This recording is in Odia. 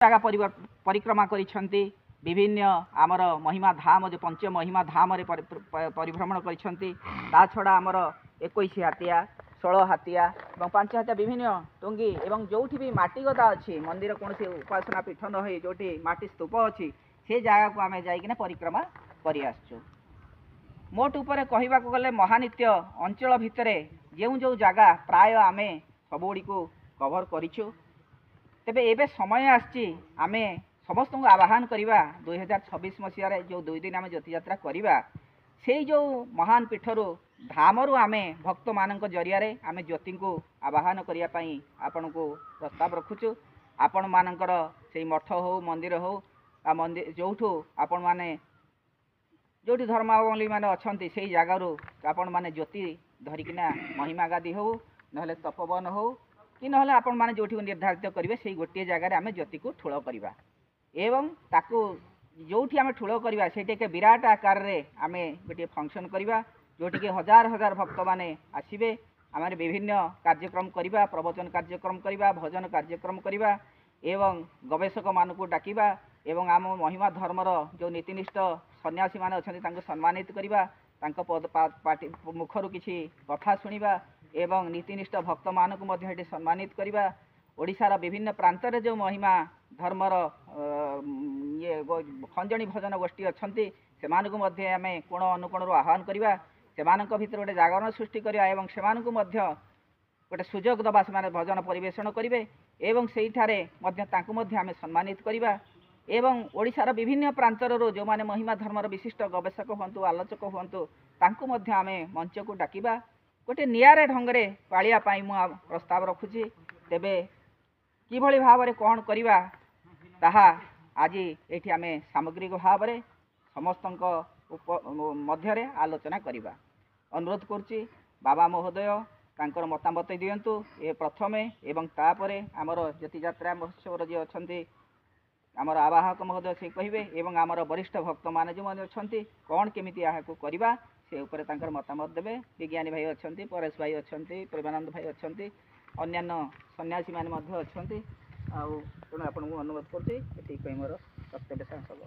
ଜାଗା ପରିକ୍ରମା କରିଛନ୍ତି। ବିଭିନ୍ନ ଆମର ମହିମା ଧାମ, ଯେଉଁ ପଞ୍ଚ ମହିମା ଧାମରେ ପରିଭ୍ରମଣ କରିଛନ୍ତି। ତା ଛଡ଼ା ଆମର 21 ହାତିଆ, 16 ହାତିଆ ଏବଂ 5 ହାତିଆ, ବିଭିନ୍ନ ଟୁଙ୍ଗି ଏବଂ ଯେଉଁଠି ବି ମାଟି ଗଦା ଅଛି, ମନ୍ଦିର କୌଣସି ଉପାସନା ପୀଠ ନ ହୋଇ ଯେଉଁଠି ମାଟି ସ୍ତୂପ ଅଛି, ସେ ଜାଗାକୁ ଆମେ ଯାଇକିନା ପରିକ୍ରମା କରି ଆସିଛୁ। ମୋଟ ଉପରେ କହିବାକୁ ଗଲେ ମହାନିତ୍ୟ ଅଞ୍ଚଳ ଭିତରେ ଯେଉଁ ଯେଉଁ ଜାଗା ପ୍ରାୟ ଆମେ ସବୁଗୁଡ଼ିକୁ କଭର କରିଛୁ। ତେବେ ଏବେ ସମୟ ଆସିଛି ଆମେ ସମସ୍ତଙ୍କୁ ଆବାହନ କରିବା, 2026 ମସିହାରେ ଯେଉଁ 2 ଦିନ ଆମେ ଜ୍ୟୋତିଯାତ୍ରା କରିବା, ସେଇ ଯେଉଁ ମହାନ ପୀଠରୁ ଧାମରୁ ଆମେ ଭକ୍ତମାନଙ୍କ ଜରିଆରେ ଆମେ ଜ୍ୟୋତିଙ୍କୁ ଆବାହନ କରିବା ପାଇଁ ଆପଣଙ୍କୁ ପ୍ରସ୍ତାବ ରଖୁଛୁ। ଆପଣମାନଙ୍କର ସେଇ ମଠ ହେଉ, ମନ୍ଦିର ହେଉ ବା ମନ୍ଦିର ଯେଉଁଠୁ ଆପଣମାନେ ଯେଉଁଠି ଧର୍ମାବଲମ୍ବୀମାନେ ଅଛନ୍ତି, ସେଇ ଜାଗାରୁ ଆପଣମାନେ ଜ୍ୟୋତି ଧରିକିନା ମହିମା ଗାଦି ହେଉ, ନହେଲେ ତପୋବନ ହେଉ କି ନହେଲେ ଆପଣମାନେ ଯେଉଁଠିକୁ ନିର୍ଦ୍ଧାରିତ କରିବେ, ସେଇ ଗୋଟିଏ ଜାଗାରେ ଆମେ ଜ୍ୟୋତିକୁ ଠୁଳ କରିବା। ଏବଂ ତାକୁ ଯେଉଁଠି ଆମେ ଠୁଳ କରିବା, ସେଇଠି ଏକ ବିରାଟ ଆକାରରେ ଆମେ ଗୋଟିଏ ଫଙ୍କସନ୍ କରିବା, ଯେଉଁଠିକି ହଜାର ହଜାର ଭକ୍ତମାନେ ଆସିବେ। ଆମେ ବିଭିନ୍ନ କାର୍ଯ୍ୟକ୍ରମ କରିବା, ପ୍ରବଚନ କାର୍ଯ୍ୟକ୍ରମ କରିବା, ଭଜନ କାର୍ଯ୍ୟକ୍ରମ କରିବା ଏବଂ ଗବେଷକମାନଙ୍କୁ ଡାକିବା ଏବଂ ଆମ ମହିମା ଧର୍ମର ଯେଉଁ ନୀତିନିଷ୍ଠ ସନ୍ନ୍ୟାସୀମାନେ ଅଛନ୍ତି ତାଙ୍କୁ ସମ୍ମାନିତ କରିବା, ତାଙ୍କ ପାଟି ମୁଖରୁ କିଛି କଥା ଶୁଣିବା ଏବଂ ନୀତିନିଷ୍ଠ ଭକ୍ତମାନଙ୍କୁ ମଧ୍ୟ ଏଠି ସମ୍ମାନିତ କରିବା। ଓଡ଼ିଶାର ବିଭିନ୍ନ ପ୍ରାନ୍ତରେ ଯେଉଁ ମହିମା ଧର୍ମର ଇଏ ଖଞ୍ଜଣି ଭଜନ ଗୋଷ୍ଠୀ ଅଛନ୍ତି, ସେମାନଙ୍କୁ ମଧ୍ୟ ଆମେ କୋଣ ଅନୁକୋଣରୁ ଆହ୍ୱାନ କରିବା, ସେମାନଙ୍କ ଭିତରେ ଗୋଟେ ଜାଗରଣ ସୃଷ୍ଟି କରିବା ଏବଂ ସେମାନଙ୍କୁ ମଧ୍ୟ ଗୋଟେ ସୁଯୋଗ ଦେବା, ସେମାନେ ଭଜନ ପରିବେଷଣ କରିବେ ଏବଂ ସେଇଠାରେ ମଧ୍ୟ ତାଙ୍କୁ ମଧ୍ୟ ଆମେ ସମ୍ମାନିତ କରିବା। ଏବଂ ଓଡ଼ିଶାର ବିଭିନ୍ନ ପ୍ରାନ୍ତରରୁ ଯେଉଁମାନେ ମହିମା ଧର୍ମର ବିଶିଷ୍ଟ ଗବେଷକ ହୁଅନ୍ତୁ, ଆଲୋଚକ ହୁଅନ୍ତୁ, ତାଙ୍କୁ ମଧ୍ୟ ଆମେ ମଞ୍ଚକୁ ଡାକିବା। ଗୋଟେ ନିଆରା ଢଙ୍ଗରେ ପାଳିବା ପାଇଁ ମୁଁ ପ୍ରସ୍ତାବ ରଖୁଛି। ତେବେ କିଭଳି ଭାବରେ କ'ଣ କରିବା, ତାହା ଆଜି ଏଇଠି ଆମେ ସାମଗ୍ରିକ ଭାବରେ ସମସ୍ତଙ୍କ ମଧ୍ୟରେ ଆଲୋଚନା କରିବା। ଅନୁରୋଧ କରୁଛି ବାବା ମହୋଦୟ ତାଙ୍କର ମତାମତ ଦିଅନ୍ତୁ ଏ ପ୍ରଥମେ, ଏବଂ ତାପରେ ଆମର ଜ୍ୟୋତିଯାତ୍ରା ମହୋତ୍ସବର ଯିଏ ଅଛନ୍ତି ଆମର ଆବାହକ ମହୋଦୟ ସେ କହିବେ, ଏବଂ ଆମର ବରିଷ୍ଠ ଭକ୍ତମାନେ ଯେଉଁମାନେ ଅଛନ୍ତି କ'ଣ କେମିତି ଏହାକୁ କରିବା ସେ ଉପରେ ତାଙ୍କର ମତାମତ ଦେବେ। ବିଜ୍ଞାନୀ ଭାଇ ଅଛନ୍ତି, ପରେଶ ଭାଇ ଅଛନ୍ତି, ପ୍ରେମାନନ୍ଦ ଭାଇ ଅଛନ୍ତି, ଅନ୍ୟାନ୍ୟ ସନ୍ନ୍ୟାସୀମାନେ ମଧ୍ୟ ଅଛନ୍ତି। ଆଉ ତେଣୁ ଆପଣଙ୍କୁ ଅନୁରୋଧ କରୁଛି, ଏତିକି ପାଇଁ ମୋର ବକ୍ତବ୍ୟ ଶେଷ ହେବ।